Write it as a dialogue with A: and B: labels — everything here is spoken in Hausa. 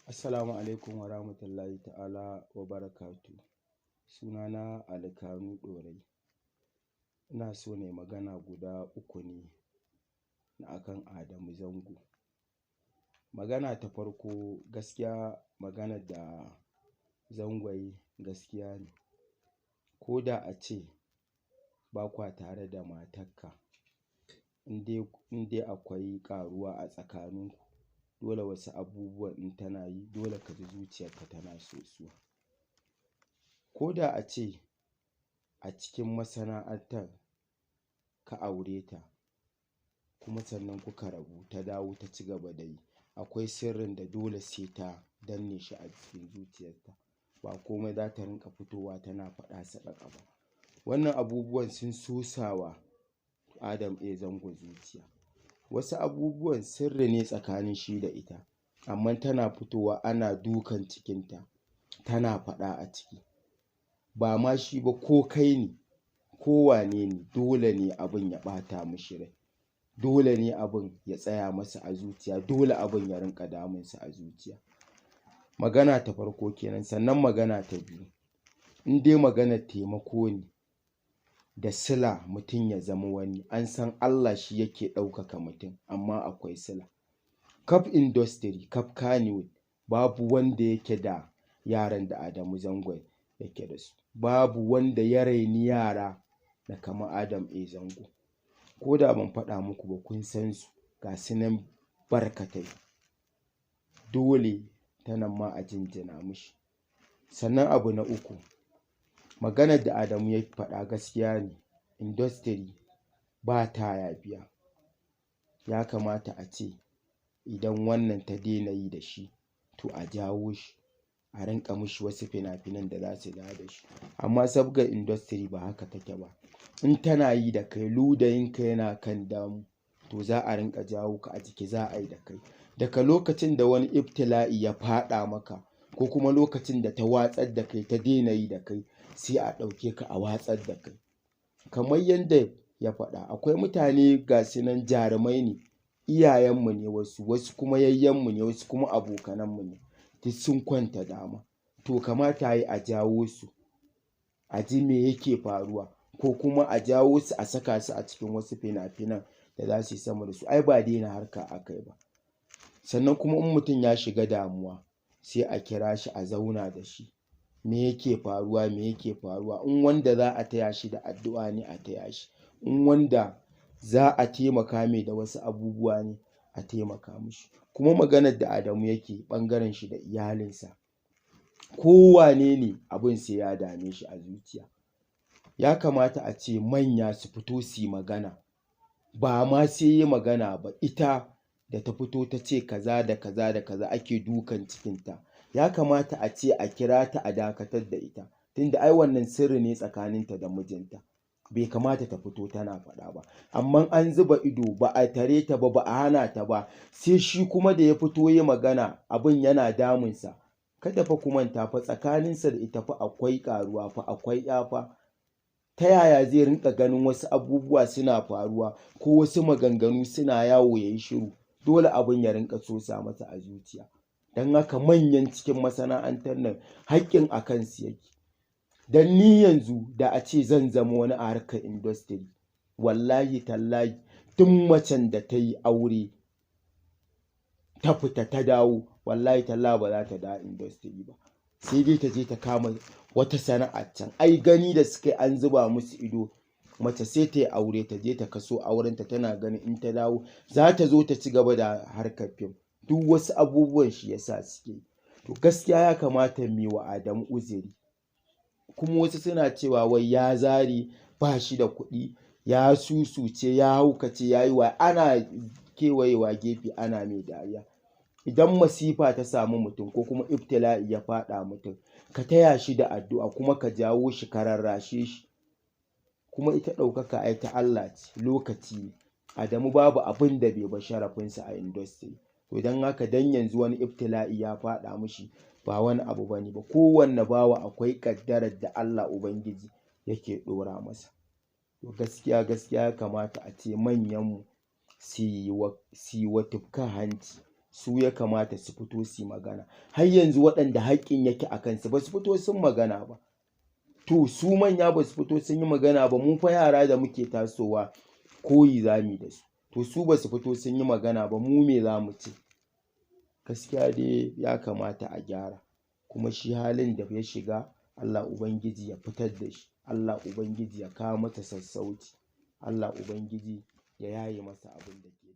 A: Assalamu alaikum warahmatullahi ta'ala wa barakatuhu. Sunana Ali Kanu Ɗorayi. Ina so nai magana guda uku ne akan Adamu Zango. Magana ta farko, gaskiya maganar da Zango yayi gaskiya ne. Ko da ace ba kwa tare da matarka, in dai akwai ƙaruwa a tsakaninku, dole wasu abubuwan in tana yi dole ka ji zuciyarka tana sosuwa. Ko da ace a cikin masana'antar ka aure ta, kuma sannan kuka rabu ta dawo ta cigaba da yi, akwai sirrin da dole sai ta danne shi a cikin zuciyarta, ba komai za ta rinƙa fitowa tana faɗa saƙaƙa ba. Wannan abubuwan sun sosa wa Adam A Zango zuciya. Wasu abubuwan sirri ne tsakanin shi da ita, amman tana fitowa ana dukan cikinta tana faɗa a ciki. Ba ma shi ba, ko kai ne ko wane ne, dole ne abun ya ɓata mishi rai, dole ne abun ya tsaya masa a zuciya, dole abun ya rinƙa damunsa a zuciya. Magana ta farko kenan. Sannan magana ta biyu, in dai maganar taimako ne da sila mutum ya zama wani, an san Allah shi yake ɗaukaka mutum, amma akwai sila. Kaf industry, kaf Kannywood, babu wanda yake da yaran da Adamu Zango yake da su, babu wanda ya raini yara da kamar Adam A Zango. Ko da ban faɗa muku ba kun san su, ga su nan barkatai. Dole ta nan ma a jinjina mishi. Sannan abu na uku, maganar da Adamu ya faɗa gaskiya ne, industry ba ta yafiya. Ya kamata a ce idan wannan ta daina yi da shi, to a jawo shi a rinƙa mishi wasu fina-finan da za su dawo da shi. Amma sabgar industry ba haka take ba. In tana yi da kai, ludayinka yana kan damu, to za a rinƙa jawo ka a jiki, za a yi da kai. Daga lokacin da wani ibtila'i ya faɗa maka, ko kuma lokacin da ta watsar da kai ta daina yi da kai, sai a ɗauke ka a watsar da kai. Kamar yadda ya faɗa, akwai mutane ga su nan jarumai ne, iyayenmu ne wasu, wasu kuma yayyenmu ne, wasu kuma abokananmu ne, duk sun kwanta dama. To kamata yayi a jawo su a ji me yake faruwa, ko kuma a jawo su a saka su a cikin wasu fina-finan da za su yi sama da su. Ai ba daina harka aka yi ba. Sannan kuma in mutum ya shiga damuwa, sai a kira shi a zauna da shi, me yake faruwa, me yake faruwa. In wanda za a taya shi da addu'a ne, a taya shi. In wanda za a taimaka mai da wasu abubuwa ne, a taimaka mishi. Kuma maganar da Adamu yake ɓangaren shi da iyalinsa, ko wane ne abun sai ya dame shi a zuciya. Ya kamata a ce manya su fito su yi magana, ba ma sai yi magana ba, ita da ta fito ta ce kaza da kaza da kaza ake dukan cikinta, ya kamata a ce a kira ta a dakatar da ita, tunda ai wannan sirri ne tsakaninta da mijinta, bai kamata ta fito tana faɗa ba. Amma an zuba ido, ba a tare ta ba, ba a hana ta ba, sai shi kuma da ya fito ya magana abun yana damunsa. Kada fa ku manta fa tsakaninsa da ita fa akwai ƙaruwa fa, akwai ƴa fa. Ta yaya zai rinƙa ganin wasu abubuwa suna faruwa ko wasu maganganu suna yawo ya yi shiru? Dole abun ya rinƙa sosa masa a zuciya. Don haka manyan cikin masana'antar nan haƙƙin a kansu yake. Don ni yanzu da a ce zan zama wani a harkar industry, wallahi tallahi duk macen da ta yi aure ta fita ta dawo, wallahi tallahi ba za ta dawo industry ba, sai dai ta je ta kama wata sana'a can. Ai gani da suka yi an zuba musu ido, mace sai ta yi aure ta je ta kaso aurenta, tana ganin in ta dawo za ta zo ta ci gaba da harkar fim. Duk wasu abubuwan shi yasa suke. To gaskiya ya kamata mu yi wa Adamu uzuri. Kuma wasu suna cewa wai ya zare, ba shi da kuɗi, ya susuce, ya haukace, ya yi wa, ana kewayewa gefe ana mai dariya. Idan masifa ta samu mutum ko kuma ibtila'i ya faɗa mutum, ka taya shi da addu'a kuma ka jawo shi, ka rarrashe shi. Kuma ita ɗaukaka ai ta Allah ce, lokaci ne. Adamu babu abin da bai ba sharafinsa a industry. To don haka dan yanzu wani ibtila'i ya faɗa mishi ba wani abu bane ba. Kowanne bawa akwai ƙaddarar da Allah Ubangiji yake ɗora masa. To gaskiya gaskiya ya kamata a ce manyanmu su yi wa tufka hanci, Su ya kamata su fito su yi magana. Har yanzu waɗanda haƙƙin yake a kansu ba su fito sun magana ba. To su manya ba su fito sun yi magana ba, mu fa yara da muke tasowa koyi za mu yi da su. To su ba su fito sun yi magana ba, mu me za mu ce? Gaskiya dai ya kamata a gyara. Kuma shi halin da ya shiga, Allah Ubangiji ya fitar da shi, Allah Ubangiji ya kawo masa sassauci, Allah Ubangiji ya yaye masa abin da ke.